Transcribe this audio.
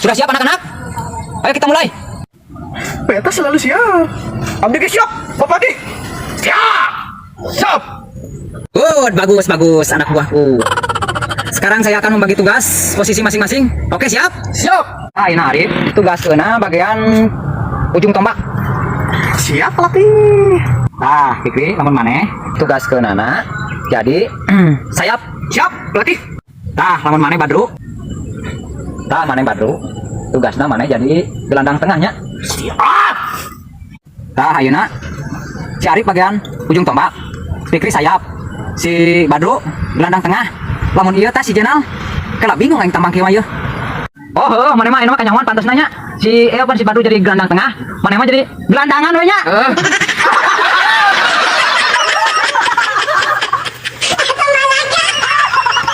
Sudah siap, anak-anak? Ayo kita mulai. Beta selalu siap. Abdi ge siap, Bapak Pelatih. Siap. Siap. Good, bagus, bagus, anak buahku. Sekarang saya akan membagi tugas posisi masing-masing. Oke, siap? Siap. Ah, ini Arif, tugas kena bagian ujung tombak. Siap, pelatih. Nah, Fikri, lamun maneh, tugas ke Nana. Jadi, sayap. Siap, pelatih. Tah, lamun maneh, Badru. Tah, maneh, Badru. Tugasna maneh jadi gelandang tengahnya. Siap. Tah, ayeuna si Arif bagian ujung tombak. Fikri sayap. Si Badru gelandang tengah. Lamun ieu tah si Jenal. Kela, bingung aing tambang kieu mah ieu. Oh, heuh, maneh mah ayeuna mah kanyahoan pantes nanya. Si apa si Badru jadi gelandang tengah, maneh mah jadi gelandangan we nya. Eh.